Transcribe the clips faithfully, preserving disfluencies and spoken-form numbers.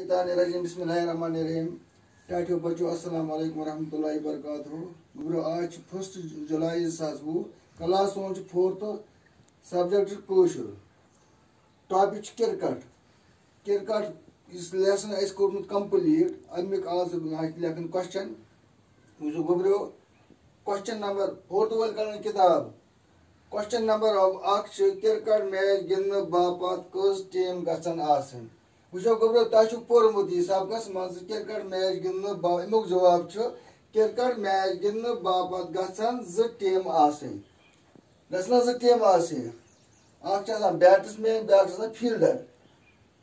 الشیطان الرجیم۔ بسم اللہ الرحمن الرحیم۔ ٹاٹھیو بچو، السلام علیکم ورحمۃ اللہ وبرکاتہ۔ گوٚبرو، آز چھُ فسٹ جولائی زٕ ساس وُہ۔ کلاس سون چھُ فورتھ، سبجیکٹ چھُ کٲشُر، ٹاپک چھُ کرکٹ۔ کرکٹ یُس لیسن اَسہِ کوٚرمُت کمپلیٖٹ، اَمیُک آز آسہِ لیکھُن کوسچن۔ وٕچھِو گوٚبرو، کوسچن نمبر فورتھ وٲلۍ کڑن کتاب۔ کوسچن نمبر اکھ چھُ، کرکٹ میچ گِنٛدنہٕ باپتھ کٔژ ٹیم گژھن آسٕنۍ؟ وٕچھِو گوٚبرو، تۄہہِ چھُو پوٚرمُت یہِ سبقس منٛز زِ کرکٹ میچ گِنٛدنہٕ با-، اَمیُک جواب چھُ، کرکٹ میچ گِنٛدنہٕ باپتھ گژھن زٕ ٹیم آسٕنۍ۔ گژھن زٕ ٹیم آسٕنۍ۔ اکھ چھُ آسان بیٹس مین، بیٛاکھ چھُ آسان فیلڈر۔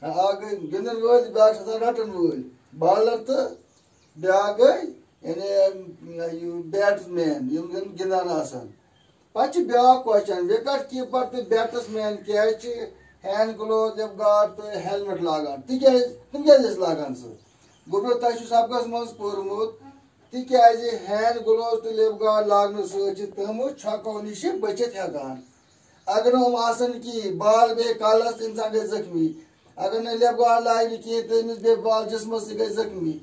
اکھ گٔے گِنٛدن وٲلۍ، بیٛاکھ چھُ آسان رٹن وٲلۍ، بالر تہٕ بیٛاکھ گٔے، یعنی، یہِ بیٹس مین، یِم زن گِنٛدان آسان۔ پتہٕ چھِ بیٛاکھ کوسچن، وِکٹ کیپر تہٕ بیٹس مین کیٛازِ چھِ ہینڈ گلوز، لیف گارڈ تہٕ ہیلمٹ لاگان؟ تِکیٛازِ؟ تِم کیٛازِ ٲسۍ لاگان سُہ؟ گوٚبرو، تۄہہِ چھُ سبقس منٛز پوٚرمُت، تِکیٛازِ ہینڈ گلوز تہٕ لیف گارڈ لاگنہٕ سۭتۍ چھِ تِم چھۄکو نِش بٔچِتھ ہٮ۪کان۔ اگر نہٕ یِم آسن کِہیٖنۍ، بال بیٚیہِ کلس، انسان گژھِ زخمی۔ اگر نہٕ لیف گارڈ لاگہِ نہٕ کِہیٖنۍ، تہٕ أمِس بیٚیہِ بال جسمس سۭتۍ گژھِ زخمی۔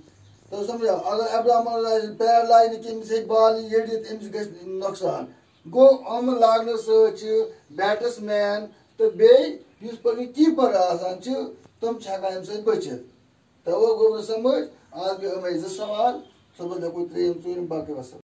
تہٕ سمجھو، اگر ایبڈامن لاگہِ، پیر لاگہِ نہٕ کِہیٖنۍ، أمِس ہیٚکہِ بال یٔڑِتھ، أمِس گژھِ نۄقصان۔ گوٚو، یِم لاگنہٕ سۭتۍ چھِ بیٹس مین تہٕ بیٚیہِ یُس پنُن کیپر آسان چھِ، تِم چھِ ہٮ۪کان اَمہِ سۭتۍ بٔچِتھ۔ تَوَے گوٚو نہٕ سمجھ، آز گٔے یِمے زٕ سوال، صُبحس لیکھو ترٛیٚیِم، ژوٗرِم، باقٕے وَسَلام۔